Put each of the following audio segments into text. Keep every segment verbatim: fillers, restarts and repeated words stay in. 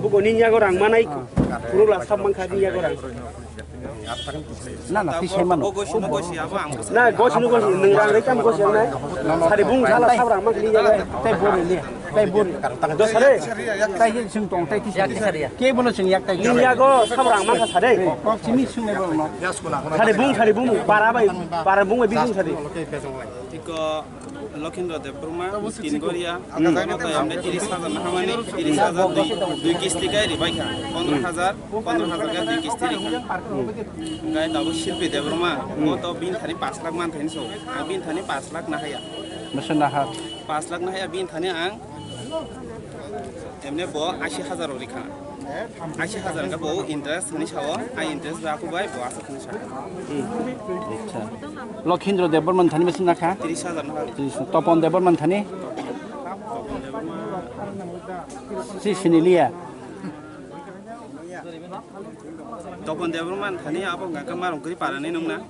Bugo nini yago rang manai, kurula sab mankha nini yago rang. Na, na, tisai mano. Na, gosi no gosi, nung rang rei kam gosi ang nai. Sari bung sala sab rang mankha nini yago. Tai bori le, tai bori. Dos sare. Tai je sung tong, tai tisai. Ke bono sung yak tai. Nini yago sab rang mankha sare. Kok simi sung ne bono. Sari bung, sari bung, para bai, para bung bai bising sari. Tiko Lokhindra Debbarma, Tingoria, hmm, moto yamne tiris hajar na hamani, tiris hajar dui, dui kisti kai ribai kha, pondro hajar, pondro hajar kai dui kisti rikha. Hmm. Kai tabo Shilpi Debbarma, hmm, moto bin thani pas lakh man thani so, ang bin thani pas lakh na haya. Masa na ha? Pas lakh na haya bin thani ang Emne bo ashi hajar rikha. Ashi hajar ka bo interest ni sao, a interest ba ku bai bo asa ni sao. Hmm. Acha. Lokhindra Debbarma thani masi nakha? Tiris hajar na. Tiris. Topon Debbarma thani? Si siniliya. Topon Debbarma thani abo hwnka khe marong kri parani nungna.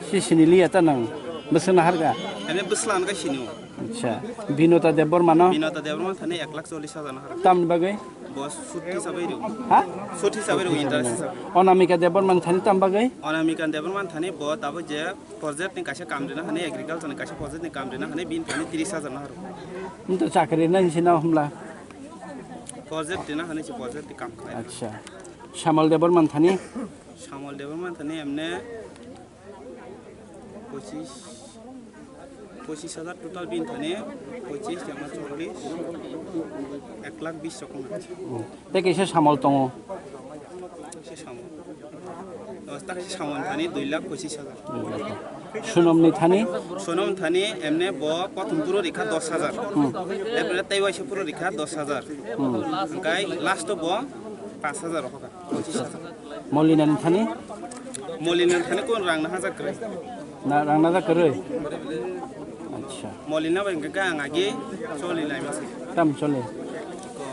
Si siniliya ta nang. Bwswk naharga? Ene bwsla nang ka sini. Acha. Binota Debbarma no? Binota Debbarma thani ek lakh chollish hajar naharga. Tamni bagwi? Bo sut hisabai rw. Ha? Sut hisabai rw, interest hisabai. Onamika Debbarma thani tam bagwi? Onamika Debbarma thani bo tabo je project ni kaisa kam rina hani, agriculture ni kaisa project ni kam rina hani, bin thani tiris hajar naharga. Nto chakri na hinsi na humla? Project dina hani se project di kam khlai. Acha. Samal Debbarma thani? Samal Debbarma thani emne pochis, pochis hajar total bin thani, pochis jama chollish, ek lakh bis rokong. Hmm. Tei kaisa samal tongo. Kaisa samal. Dos ta kaisa samal thani dui lakh pochis hajar. Sonom ni thani? Sonom thani emne bo prothom puro rikha dos hajar. Hmm. Erpore tei waisa puro rikha dos hajar. Hmm. Hingkai last o bo pas hajar rokha. Pochis hajar. Molina ni thani? Molina ni thani kon rang na hajar kwrwi. Na rang na hajar kwrwi? Acha. Molina bai hingka ang agi choli lai masa. Tam choli? Ko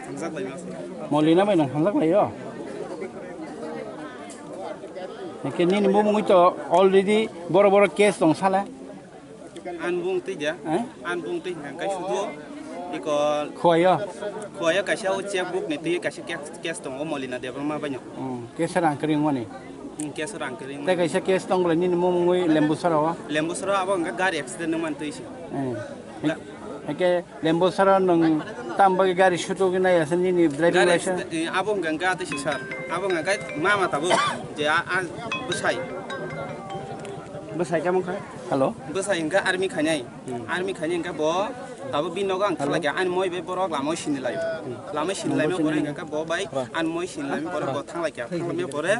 hamjak lai masa. Molina bai nang hamjak lai yo? Hingke nini bumungwi to already boro boro case tong sala? An bung twi ja. Eh? An bung twi hingka kai sudu iko. Khoyo? Khoyo kaisa o checkbook ni twi kaisa case, case tongo Molina Debbarma bai no. Hmm, case rang kring mani? Hmm, case rang kring. Tei kaisa case tong bole nini mumungwi Lembusara o? Lembusara abo hingka gari accident nang man twi si. Eh. Ga- Hingke Lembusara nung tam bagwi gari sutuk nai asa nini driving Gari license? accident, eh, abo hingka hingka twi si sir. Abo hingka kai mama tabo je a, a bwsai. Bwsai kamo kha? Hello? Bwsai hingka army khainai. Hmm. Army khainai hingka bo tabo bini nogo ang Hello? thalai kha. Ani moi bai borok lamao sini lai. Hmm. Lamao sini lai Number pore sini. Hingka bo bai ani moi sini lai pore bo thanglai kha. Thanglai pore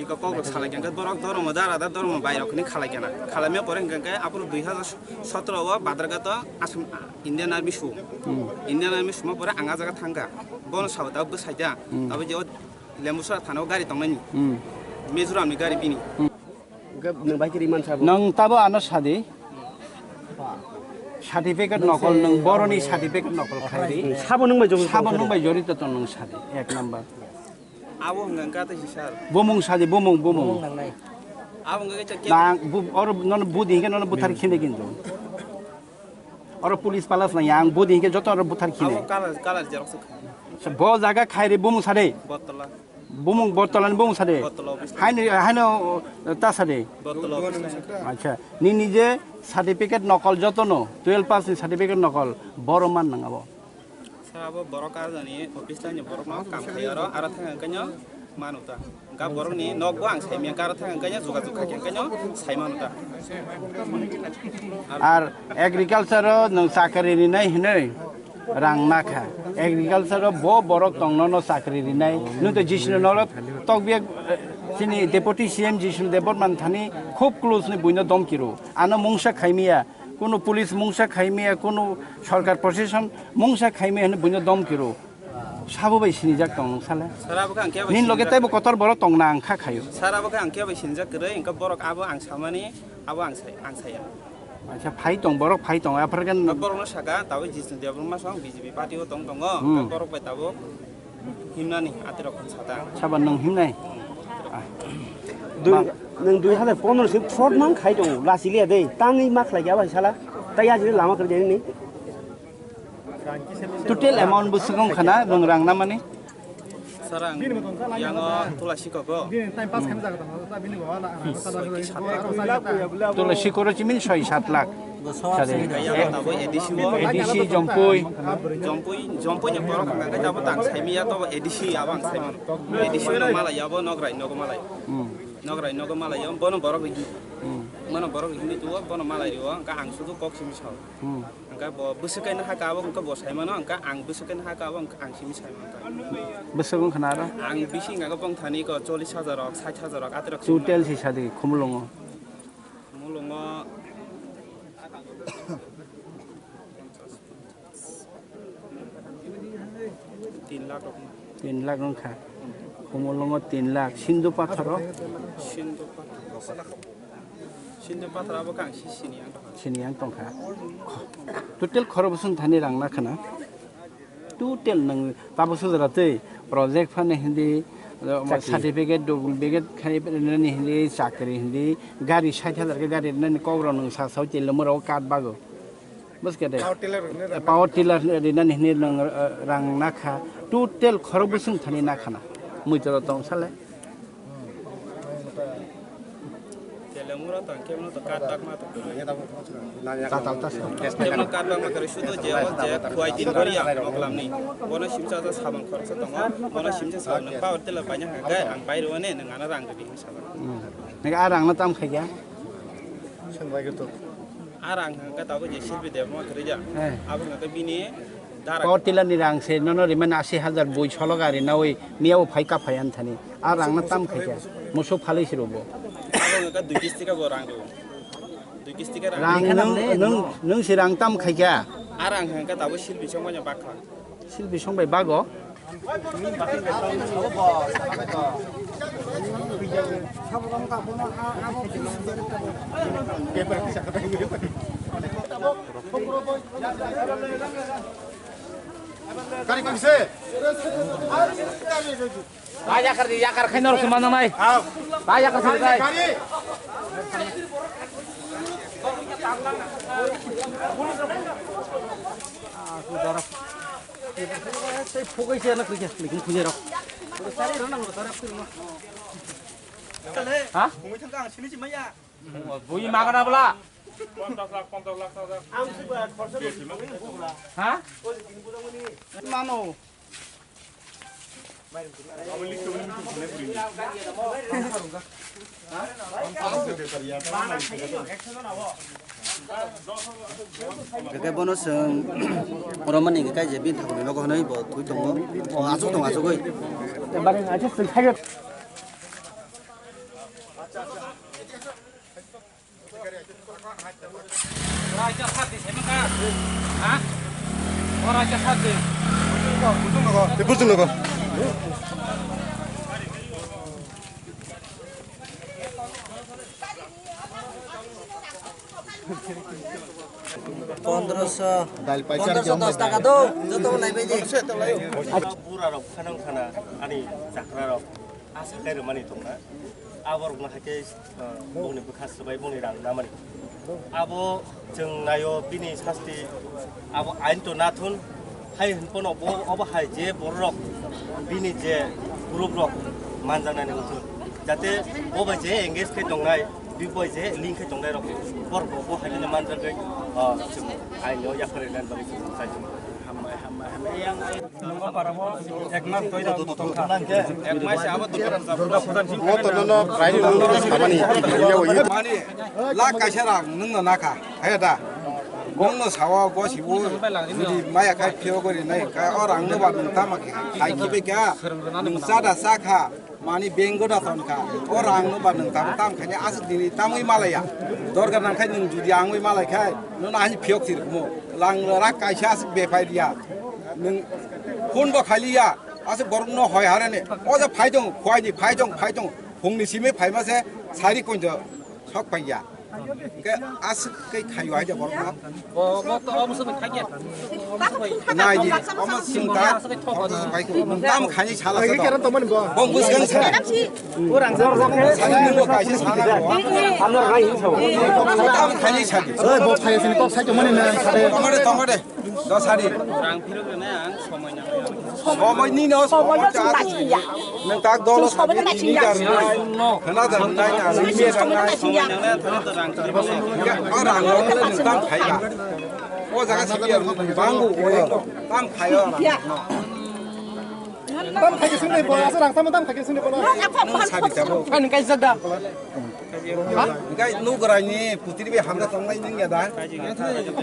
iko kok rok salai kha. Hingka borok dormo dara da dormo bai rok ni khalai kha na. Khalai pore hingka aphuru dui hajar sotro o Badar Ghat o Assam Indian Army su. Hmm. Indian Army suma pore ang a jaga thangkha. Bono sao tabo bwsai da. Hmm. Tabo je o Lembusara thana o gari tongnai ni. Hmm. Mizoram ni gari bini. Hmm. Hwnkhe nwng bai khe ri mansa bo. Nwng tabo ano sadi. Certificate nokol nwng boroni certificate nokol khairi. Sabo nwng bai jorito Sabo tong nwng sadi. Bai jorito tong nwng sadi. Ek number. Abo hwnka hwnkha tei si sir. Bumung sadi, bumung, bumung. Bumung nangnai. Abo hwnka khe Nang bu, oro nono budi hingke nono buthar khinde kintu. Oro police palas nang yang budi hingke joto oro buthar khinde. Abo color, color xerox kha. Bo jaga khairi bumung sadi. Bottola. Bumung Bottola ni bumung sade? Bottola office. Haino, haino, uh, ta sade? Bottola office. Acha, nini je certificate nokol jotono, twelve pass ni certificate nokol, boro man nang abo? Sir, abo borok arjani office laini borok no kam khai aro, aro thang kanyo manu ta. Ga borok ni nok bo ang sai miya, aro thang kanyo juga juga khe kanyo sai manu ta. Ar agriculture o nwng chakri rinai hinoi rang nakha. Agriculture o bo borok tongno no chakri rinai. Nwng to Jishnu nolo tokbiya, eh, chini Deputy C M Jishnu Debbarma thani khub close ni buino domkiro. Ano mungsa khaimiya, kunu police mungsa khaimiya, kunu sorkar proseson mungsa khaimiya hwnwi buino domkiro. Sabo bai sinijak tong nung sale. Sir, abo khe ang khe bai Nin loge sinijak. Teibo kotor borok tong na ang kha khayo. Sir, abo khe ang khe bai sinijak kwrwi, hwnkhe borok abo ang samani, abo ang sai, ang saya. Acha, phai tong, borok phai tong, aphar khe Borok no saka, tabuk Jisnu Debbarma song B J P party o tong tongo, Hmm. Borok bai tabuk himnani atirok khan sata. Sabo nwng himnai? Ah. Dui, nwng dui hazar pondro se fraud mang khai tongo, lasi liya dei, tangwi ma khlai kha bai sala, tai ya jini lama kwrwi jani ni. Total amount bwswk wng khana, nwng rang namani? Sarang, yango tulasi koko. Tulasi koro chimini soi sat lakh. Sari. Yango tabo A D C o. A D C Jompui. Jompui, Jompui ni borok hwnka khe tabo tang saimiya, tobo A D C abo ang saimano. A D C no malai abo, nograi nogo malai. Hmm. Nograi nogo malai abo, bono borok rihini. Hmm. Bono borok rihini tuo, bono malai rio, hwnka ang sudu kok simi sao. Hmm. Hwnka bo bwswk kaino haka abo, hwnka bo saimano, hwnka ang bwswk kaino haka abo, hwnka ang simi saimano. Bwswk wng khana aro? Ang bisi hwnka khe bong thani ko chollish hajar rok, sait hajar rok, aterok simi. Total si sadi, Khumulwngo. Mulungo tin lakh rok. Tin lakh wngkha. Khumulwngo tin lakh. Sindhu pathoro? Sindhu pathor. Sindhu pathor abo kang si sini ang tongkha. Sini ang tongkha. Total khoro bwswng thani rang na khana? Total nwng tabuk sujara twi project phano hindi, chakri. Certificate, duplicate khai nani hindi chakri hindi, gari sait hajar khe gari nani kok rok nwng sa sao chilomoro card bago. Bwskhe de. Power tiller rinani hindi nwng, eh, rang nakha. Total khorok bwswng thani nakhana. Muitora tong sale. Telemura tang kemno to kat bak ma to. Kemno kat bak ma kare sudo je o je khuai tin gori ya moklam ni. Bono simsa ta sabang khoroksa tongo. Bono simsa sabang nang power tiller paina hwnkhe ang pai rwani nang ana rang rwdi hinwi sabang. Nang a rang no tam khaikya? Sengbai gito. A rang hwnkhe tabuk je silbi debma kare ja. Abo hwnkhe bini Power tiller ni rang se nono rimani asi hajar bui solo gari nawi miya bo phai ka phai anthani. A rang na tam khaikya. Musu phalwi si robo. Abo hwnkha dui kisti ka bo rang rw. Dui kisti ka rang. Rang nung, nung, nung si rang tam khaikya. A rang hwnkha tabo silbi song bai bakha. Silbi song bai bago. Gari kangse. Ba yakar di, yakar khaino rok sima nangnai. Aw. Ba yakar sima nai. Gari. Aku darap. Tei phukai se na khuja, likin khuja rok. Ha? Bui magana bla. Ponchas lakh, ponchas lakh, ponchas lakh. Ha? Mano. Khe bono chwng romani khe kaisa bini thangni nogo hwnwi bo thwi tongo. O achuk tongo, achugwi. Raja sati sema ka? Ha? O raja sati. Tei buchung nogo. Pondroso. Dal paisa. Pondroso dos taka do. Joto nai bai di. Bura rok khanang khana ani chakra rok. Asa khe rwmani tongna. Aborokno hai khe, uh, bongni bwkha swbai bongni rang namani. Abo chwng naio bini sasti, abo ain to nathun, hai hwnphano bo, obo hai je bororok bini je group rok manjaknani wngthun. Jate bo bai je engage khe tongnai, bini bai je link khe tongnai rok, borok bo, bo hai kheno manjagwi, uh, chwng aino yapharwi nani bagwi chwng chai tongo. Ek mas doi rok motom kha. Ek mas abo doi rok. Durga puja ni. Moto no no, raini no no, sabani. Mani, lakh kaisa rang nwng no nakha. Hai da. Nwng no sawa bo sibu. Jodi maya khai phio gori nai kha. O rang no ba nwng tama kha. Hai kibe kha. Nwng chada cha kha. Mani bengo da ton kha. O rang no ba nwng tam tam khaini aswk dini tamwi malaya. Dorga nang khai nwng judi angwi malai khai, nono ani phiyok thir mo. Lang rak kaisa aswk bephai dia. Nwng phone bo khailiya. Aswk borok no hoi harani. O ja phai dong, khwai ni phai dong, phai dong. Phung ni simi phai ma se sari konjo sok phai ya. Ke aswk ke khayo aja borok no. Bo, bo to omo se khaye. Nai di, omo sung ta, omo se bai ko. Tam khani sala se. Ke karan to mani bo. Bong bus kan sa. Sani nung bo kaisa sana bo. Tam khani sadi. Oi, bo khaye sini kok sai to mani na sade. Tomade, tomade. Dosari. Rang phirok rwnai ang somoi nangnai. Somoi nino, somoi no chwng ta chini ya. Nwng tak dolo somoi no sabi chini ya. Hana da nai na, rimi da nai. Somoi nangnai, thani to rang chwng. Ya, o rang no nwng tam khai ba. O jaga sabi ya, bangu, o yang tam khai o. Tam khai ke sini bo, asa rang sama tam khai ke sini bo. Nwng sabi tabo. Ani kai sada. Hingke nugraini putri bai hamjak tongnai nung ya da?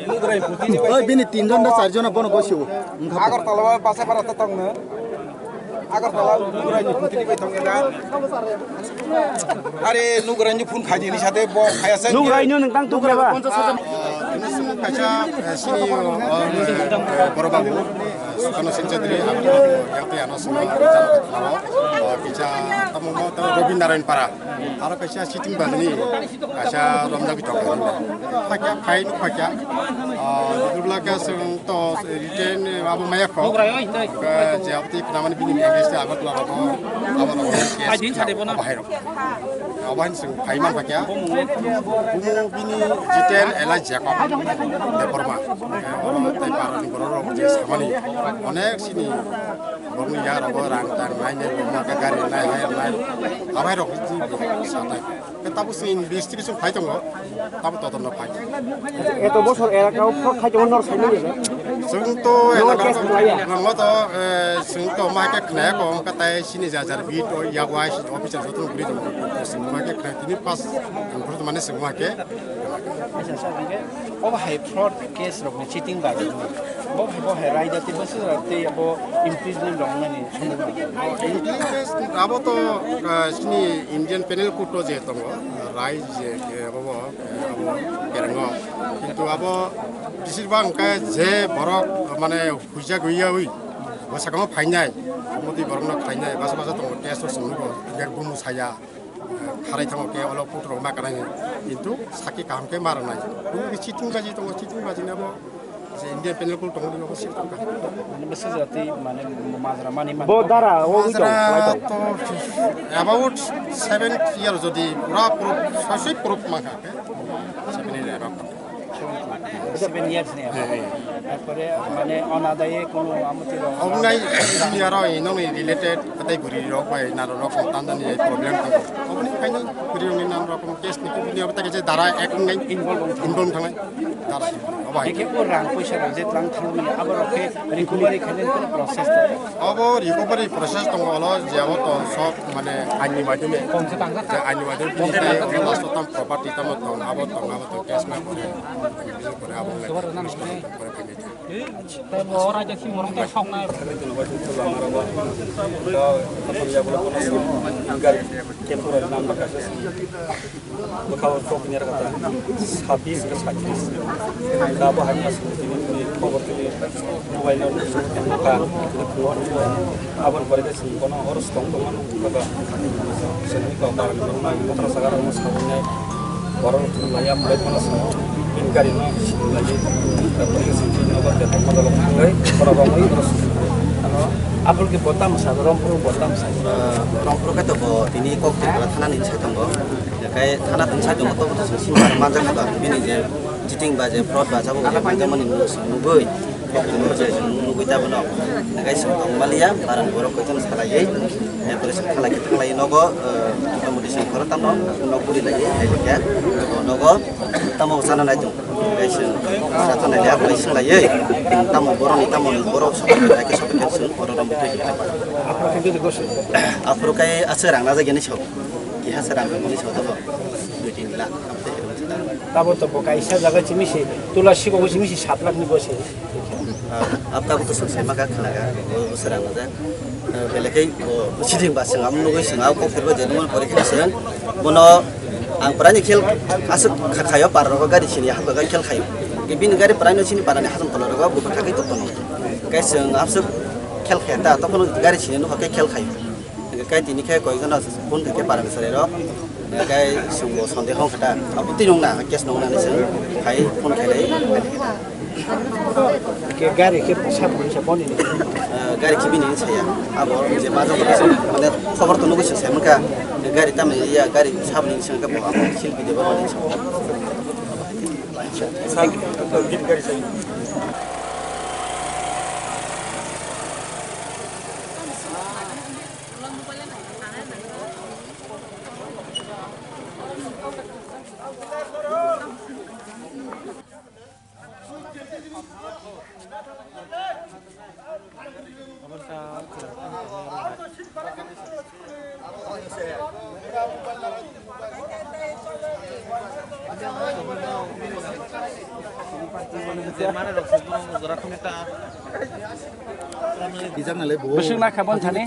Nugraini putri bai. Oi, bini tinjon da charjon bono gosio. Agartala o basa bara ta tongno. Agartala nugraini putri bai tong ya da? Are nugraini phone khaidi ni sate bo khaya se. Nugraini nung tang tugra ba. Kaisa, eh, sini, eh, borok babu, eh, Sukano Singchadri, abo yang te ano sini, eh, kaisa, tamo mo, tamo Robin Narayan Para. Aro kaisa sitting bajani, kaisa romjak bitok. Phakya, phai nuk phakya. Ah, duduk laka seng to return, eh, abo maya kho. Ka je abti pramani bini English te agot la abo, abo la abo. Bahai rok. Abo han seng phai man phakya. Bumu bini Jiten Elijah Jacob Debbarma. Oro tai parani borok rok je samani. Onek sini borokni ya rogo rang tang nai ne, borokno ke gari nai, hai nai. Abai rok ji satai. Ke tabu sin investigation phai tongo. Tabu todonto phai. Eto bosor era kau phok khai tongo nor sai nini. Sung to era kau. Nang to, eh, sung to ma ke khnai ko ka tai sini jajar bit o ya wai officer joto guri tongo. Sung ma ke khnai tini pas ang mane sung ma ke. Acha, sir, hingke obo hai fraud case rok ni cheating bai. Bo hai, bo hai raida tei bwswk rok tei abo imprisonment rok nani. Imprisonment abo to, ah, sini Indian Penal Code o je tongo, rai je, eh, abo, eh, abo kerengo. Kintu abo bisir bang ke je borok mane huijak huiya hui, bo sakamo phainai, moti borok no khainai, basa basa tongo test o swngo, ger bumu saya. Kharai thango ke olo putu rok ma kanai, kintu sakhi kaham ke ma rwnai. Kunu ke cheating baji tongo, cheating baji nabo je Indian Penal Code tongo, nabo sik tongkha. Mane bwswk jati, mane majra mani mani. Bo dara o wi tong, majra lai tong. To about seven year jodi pura proof, soi soi proof ma kha ke. Seven year. Seven years ni. Hei, hei. Tarpore mane onadaye kono amoti rok. Obwnai bini aro inoni related katai bwrwi rok bai naro rok tandani problem tongo. Oboni kaino bwrwi rokni nan rokom case ni kubuni abo ta kaisa dara ek ngai involve thangnai. Dara obo hai. Eke o rang poisa rok je tlang thangmani abo rok khe recovery khainani kono process tongo. Obo recovery process tongo, olo je abo to sok mane aini maidumi. Je aini maidumi tini tai last o tam property tamo tong abo tong abo to case ma kore. Kore abo ngai. Kore khainai. Tei bo oro khe si morong tei sok nai. Bwkha o kok ni rwkha ta sabis ke sabis. Kabo hai ma sini tini tini khobor tini mobile no nukha. Aboni pore khe chwng bono oro se tong tongmano kaka. Chwngni kok barani borokno kothra saka rokno sabunai borok thum laiya phai phano chwng bini gari no simi laiwi. Tabuk chwng chini nogo tei tongma jagao thangwi borok romwi borok simi. Ano aboni khe bo tamo sa, Rompro bo tamo sa. Rompro khe to bo tini kok Tripura thana ni sai tongo. Kai thana tong sai tongo, tobo to chwng simi manjak kha bini je cheating ba je fraud ba jabo manjakmani nugwi. Nugwi ta bono. Nagai song tong maliya, barang borok koi tong salai. Nagai song salai kita lai nogo, eh, kita mudi song koro tamo, nok budi lai, hai kya. Nogo, tamo sana lai tong. Nagai song, sa to nai ya, bolai song lai. Tamo borok ni tamo borok sok lai ke sok ke song koro ram budi. Apa kau tu gosok? Apa kai asa rang na jagi ni sok. Kiha sa rang ni sok to. Dui tin lakh. Tabo to bo kaisa jaga chini si tula sibo chini si sat lakh ni bo se. Ab tabo to sung sai maka khna ga, bo sara na da. Bele kai bo siding ba sung am nugui sung au ko phirbo je mon pore khna sung. Bono ang prai ni khel asuk khayo par ro gari sini ha gari khel khayo. Ke bin gari prai no sini para ni hasam tola ro bo khakai to tono. Kai sung asuk khel khata to kono gari sini no kai khel khayo. Kai tini khe koyekjona phone khe para bwsarei rok. Kai chwngbo sonde hwn khe ta. Abo twi nung na, case nung na ni chwng. Khai phone khe lai. Ke gari ke sab ni se boni ni. Eh, gari kibi ni saya. Abo je ma jok mane khobor to nugwi se mangka. Gari tam ya gari sab ni se ka bo abo sil bi de ba ni. Thank you. Bwswk nakha boni thani?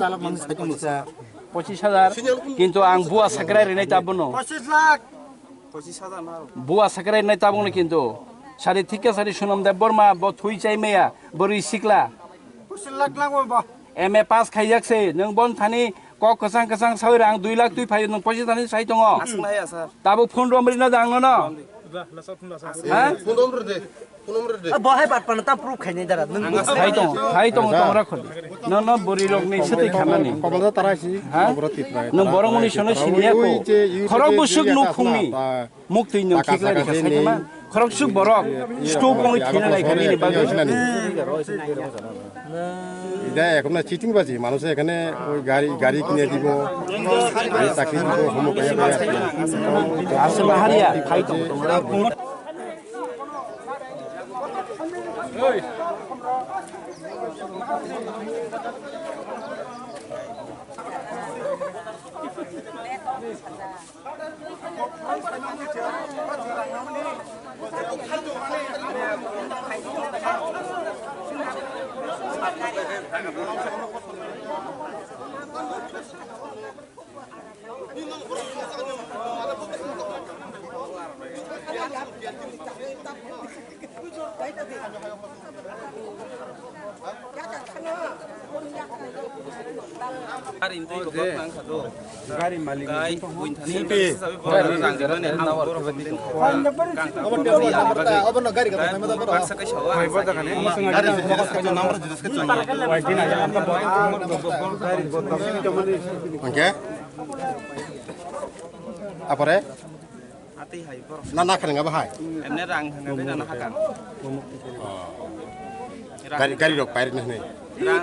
Pochis hajar. Kintu ang bua sakrai rinai ta bono. Pochis lakh. Bua sakrai rinai ta bono kintu. Sari thik khe sari Sonam Debbarma bo thui chai maya, bo rwi sikla. Pochis lakh nangma bo. M A pass khaijak se, nwng boni thani kok kwchang kwchang sawi rang dui lakh twi phaio, nwng pochis thani sai tongo. Aswk naiya, sir. Tabuk phone romri na dang no no. Ha? Phone romri de. Phone romri de. Bo hai bat pana ta proof khainai dara. Nwng hai tong, hai tong tong rakho. No no buri rok ni swtwi khamani. Komol da tara si. Ha? Komol da titra. Nwng borok muni sono siniya ko. Khorok busuk nuk khungni. Muktwi nwng khiklai rikha sakima. Khorok suk borok. Stok kongni thina lai khani ni bagwi. এটা এখন না চিটিং বাজি, মানুষে এখানে ওই গাড়ি, গাড়ি কিনে দিব, গাড়ি চাকরি দিব, অমুক হয়ে যাবে। আসলে হারিয়া খাই তো তোমরা। Gari malik. Hwnkhe? Apore? Atwi hai borok. Na, na khaneng abo hai? Emne rang thangna bai rana hakang. Oh. Gari, gari rok pairwkna hwnwi. Rang.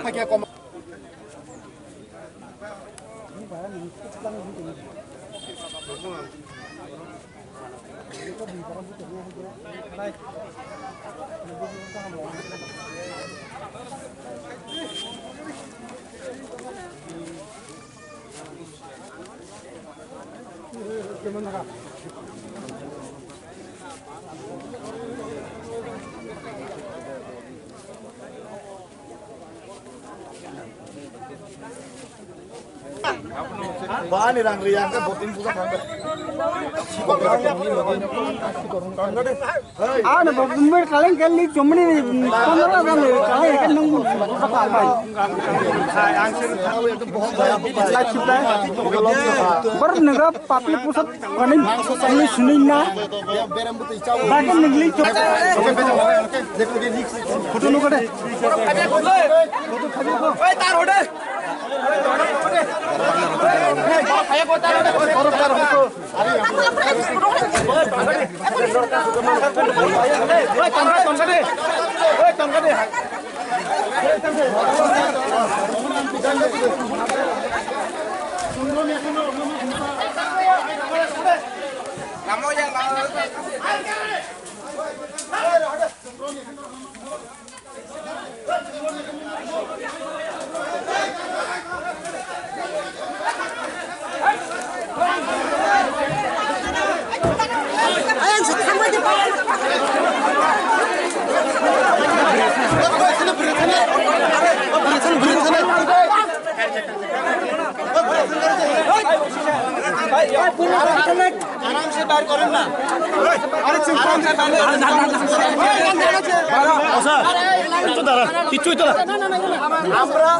Bani rang riang ke botin puja thangbe. Ano bo bumber kaleng kalli chomni pondro rang kaleng kan nung. Bar nega papi pusat kani suni suni na. Bagan nungli chok. Photo nukade. Oi tar hode. আরামসে বার করেন না। আরে চুপ করুন। আরামসে বার করেন। ও স্যার, একটু দাঁড়ান, কিচ্ছুই তো না। আমরা,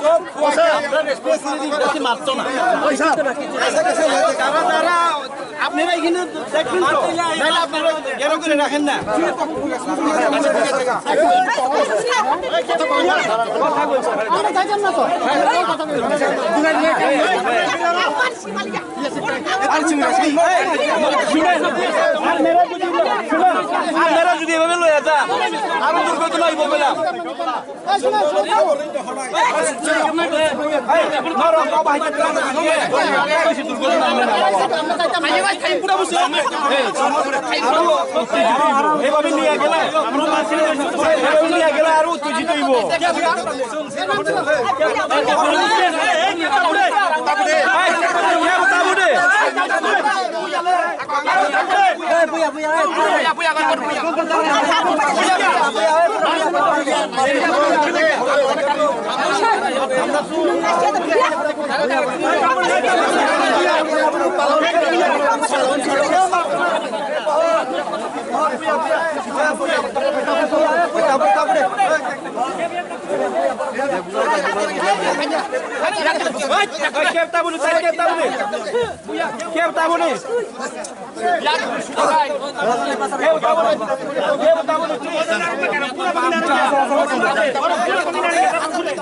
ও স্যার, আমরা রেসপন্সিবিলিটি বেশি মারতো না। ওই স্যার, যারা, যারা আপনারা এখানে দেখবেন তো, নাহলে আপনারা গেরো করে রাখেন না। আর মেরা যদি এভাবে লইয়া যা, আরো দুর্ঘটনা হইব বললাম। এভাবে নিয়ে গেলে, এভাবে নিয়ে গেলে আরো উত্তেজিত হইব।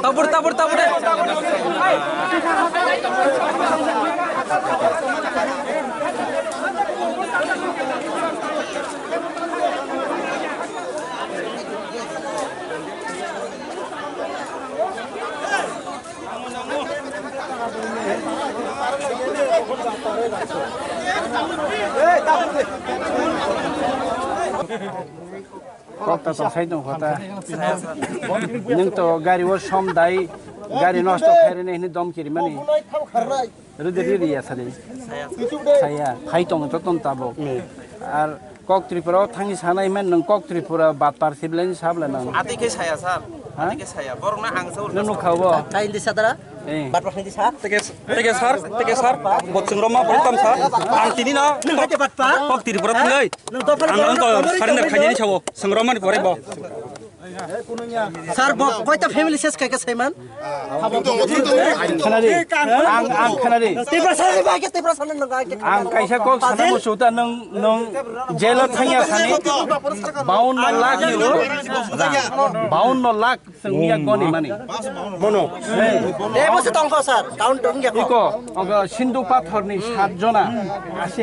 Tabur, tabur, tabur. Kok ta tong sai tong kho ta. Nwng to gari o som dai, gari nosto khairene hini dom kirimani. Rwdi rwdi ya sani. Saya, phai tong to ton tabok. Ar kok Tripura o thangwi sanai man nwng kok Tripura batpar siblani sabla nang. Ati khe saya, sir. Ha? Ati khe saya. Borok na ang sa. Nwng nukha bo. Kain di sadara? Eh. Batpar di sa? Teke, teke sir, teke sir. Botsung roma borok tam sa. Ang tini no. Nwng hake batpar? Kok Tripura thangwi. Nwng dopha. Ang, ang to surrender khainani sabo. Swng romani pore bo. Sir, bo koita family ses khaikha saiman? Khanadi, ang, ang khanadi. Tipra sani ba ke, Tipra sani nang ke. Ang kaisa kok sana musuta nang, nang jelo thangya sani. Baunno lakh ni ulo. Baunno lakh sengya goni mani. Mono. Ebo se tongkho sir, count tongya ko. Iko, ogo Sindhu pathor ni sat jona. Ase